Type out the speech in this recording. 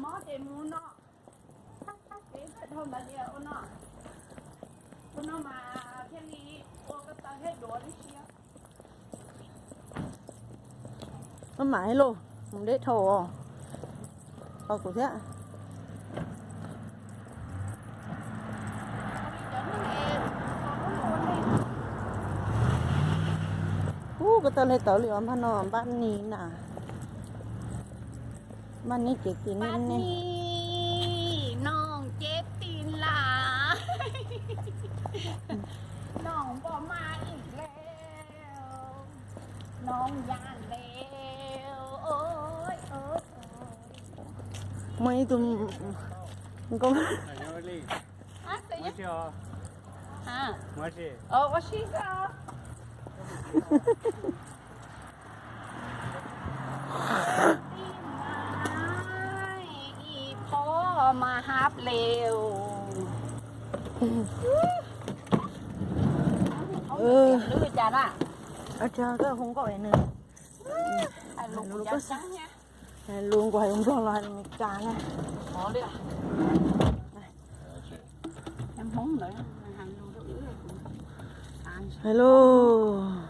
Mob ces mus no, ces thaum ntawd tias ua no, ua no mas thiaj li ua ko taw thiab duav li siab. Maj mam lauj, mus deb dhau os. Qhov kuv thiab. Ub, koj tau le tawv li os, npaj no npaj ni na. Npaj ni ces tis ni ne. Noog ces tis las, noog npoj mas ib le, noog ya le. Muaj ib tug nkauj. Ua si. Ib phob mas hab le. Cas na? Koj hu nkauj es nws, hais lus nkauj hais lus Nplog los hais lus Meskas na. Hais lus.